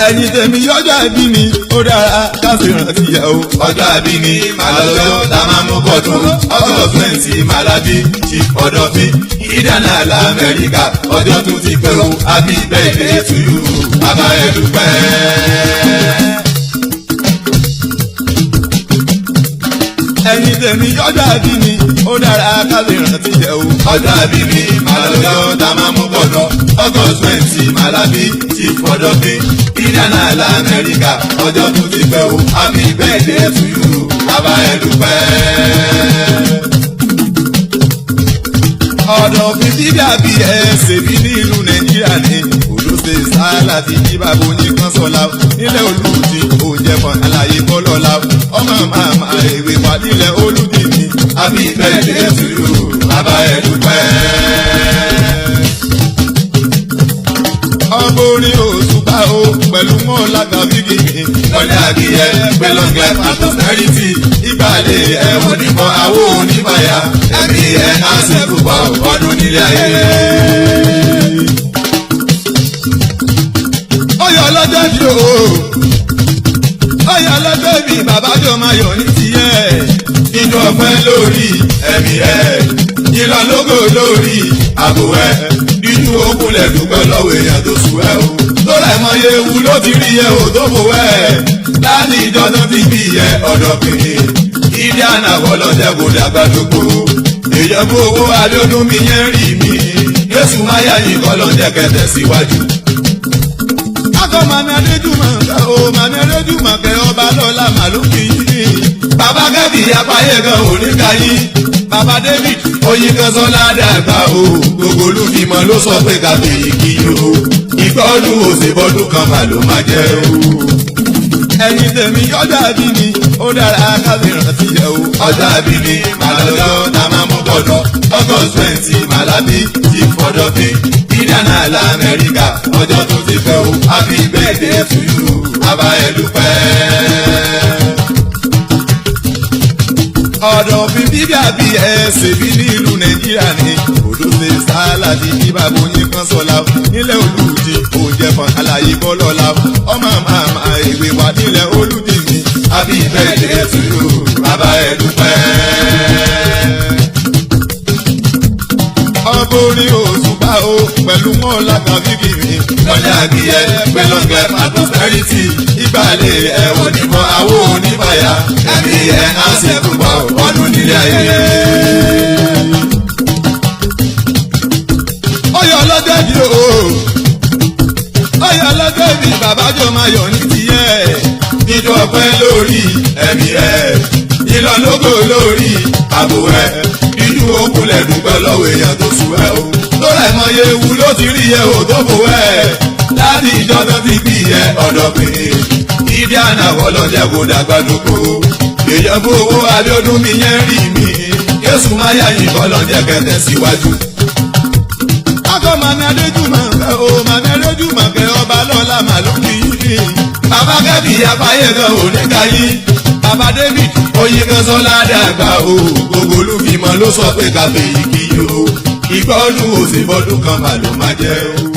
Ẹ̀yin tèmi, ọjọ́ àbí mi, ó dára ká sì rántí ẹ̀ o. Ọjọ́ àbí ni màlọ́jọ́ tá máa mú bọ̀dún. August 20 màlábí, Chief Ọ̀dọ̀fin ìdáná l'Amẹ́ríkà. Ọjọ́ tún ti pé o. Happy birthday to you, bàbá ẹ̀ dúpẹ́. Ẹ̀yin tèmi, ọjọ́ àbí mi, ó dára ká sì rántí ẹ̀ o. Ọjọ́ àbí mi màlọ́jọ́ tá máa mú bọ̀dún. August 20 màlábí, Chief Ọ̀dọ̀fin ìdáná l'Amẹ́ríkà. Ọjọ́ tún ti pé o. Happy birthday to you, bàbá ẹ̀ dúpẹ́. Ọ̀dọ̀fin bíbí àbí ẹ̀ ṣèbí nílùú Nàìjíríà ní olóṣè sáálà ti jí bàbá oníkan sọlá nílẹ̀ Olùdí òjẹ́ kan àlàyé bọ́lọ́lá ọmọ màmá èwe wà nílẹ̀ Olùdí mi. Happy birthday to you, bàbá ẹ̀ dúpẹ́. Ọmọ orin Òṣùpá o pẹ̀lú mọ́ọ̀lá tàbíkì mi. Lọ́lẹ́ àbíyẹ pé long life and prosperity. Ìgbàlẹ̀ ẹ̀wọ̀n nímọ̀ àwọ̀ oníbàyà. Ẹ̀mí ẹ̀ á sì púpọ̀ ọdún nílé ayé. Ọyọ ọlọ́jọ́ bí o, ọyọ ọlọ́jọ́ bí, bàbá jọ máa yọ̀ ní tiẹ̀. Inú ọpẹ́ lórí ẹ̀mí ẹ̀. Ìlọlógo lórí àbò ẹ̀. Dídú okùnlẹ̀ dúpẹ́ lọ́wọ́ èèyàn tó sùn ẹ̀ o. Tó rẹ̀ mọye ewu ló ti rí ẹ ò tó fò ẹ̀. Láti ìjọ tó ti bí ẹ Ọ̀dọ̀fin. Ìdí ànàwọ̀ lọ́jẹ́ kò dàgbà dógbò. Èèyàn bó owó Abíọ́dún mi yẹn rí mi. Jésù máyà yìí kọ́ lọ́jẹ́ kẹtẹ̀ síwájú. Akọ màmí Adéjúmọ̀ kẹ́ o, màmí Adéjúmọ̀ kẹ́, ọba lọ́la màlúkì yìí. Bàbá kẹ́bì apáyé kan ò ní káyí. Bàbá David. Oyin kan sọ́lá dàgbà o. Gbogbo olùfimọ̀ ló sọ pé ká fèyí kí o. Ìgbọ́dún òsèbọ́dún kan mà ló máa jẹ́ o. Ẹ̀yin tèmi, ọjọ́ àbí mi, ó dára ká sì rántí ẹ̀ o. Ọjọ́ àbí mi màlọ́jọ́ tá máa mú bọ̀dọ̀. August 20 màlábí, Chief Ọ̀dọ̀fin ìdáná l'Amẹ́ríkà. Ọjọ́ tó ti fẹ́ o. Happy birthday to you, bàbá ẹ̀ dúpẹ́. Ọ̀dọ̀fin bíbí àbí ẹ̀ ṣèbí nílùú Nàìjíríà ní olóṣè sáálà ti jí bàbá oníkan sọlá nílẹ̀ Olùdí òjẹ́ kan àlàyé bọ́lọ́lá ọmọ màmá èwe wà nílẹ̀ Olùdí mi. Happy birthday to you, bàbá ẹ̀ dúpẹ́. Ọmọ orin Òṣùpá o pẹ̀lú mọ́ọ̀lá tàbíkì mi. Lọ́lẹ́ àbíyẹ pé long life and prosperity. Ìgbàlẹ̀ ẹ̀wọ̀n nímọ̀ àwọ̀ oníbàyà. Ẹ̀mí ẹ̀ á sì púpọ̀ ọdún nílé ayé. Ọyọ ọlọ́jọ́ bí o, ọyọ ọlọ́jọ́ bí, bàbá jọ máa yọ̀ ní tiẹ̀. Nínú ọpẹ́ lórí ẹ̀mí ẹ̀. Ìlọlógo lórí àbò ẹ̀. Inú òkúlẹ̀ dúpẹ́ lọ́wọ́ èèyàn tó sùn ẹ̀ o. Lórí ẹ̀mọye ewu ló ti rí ẹ ò tó fò ẹ̀. Láti ìjọ tó ti bí ẹ Ọ̀dọ̀fin. Ìdí ànàwọ̀ lọ́jẹ́ kó dàgbà dóko. Èèyàn bó owó Abíọ́dún mi yẹn rí mi. Jésù máyà yìí kọ́ lọ́jẹ́ kẹtẹ̀ síwájú. Akọ màmí Adéjúmọ̀ kẹ́ o, màmí Adéjúmọ̀ kẹ́, ọba lọ́la màlúkì yìí. Bàbá kẹ́bì apáyé kan ò ní káyí. Bàbá David. Oyin kan sọ́lá dàgbà o. Gbogbo olúfimọ̀ ló sọ pé ká fèyí kí o. Ìgbọ́dún òsèbọ́dún kan mà ló máa jẹ́ o.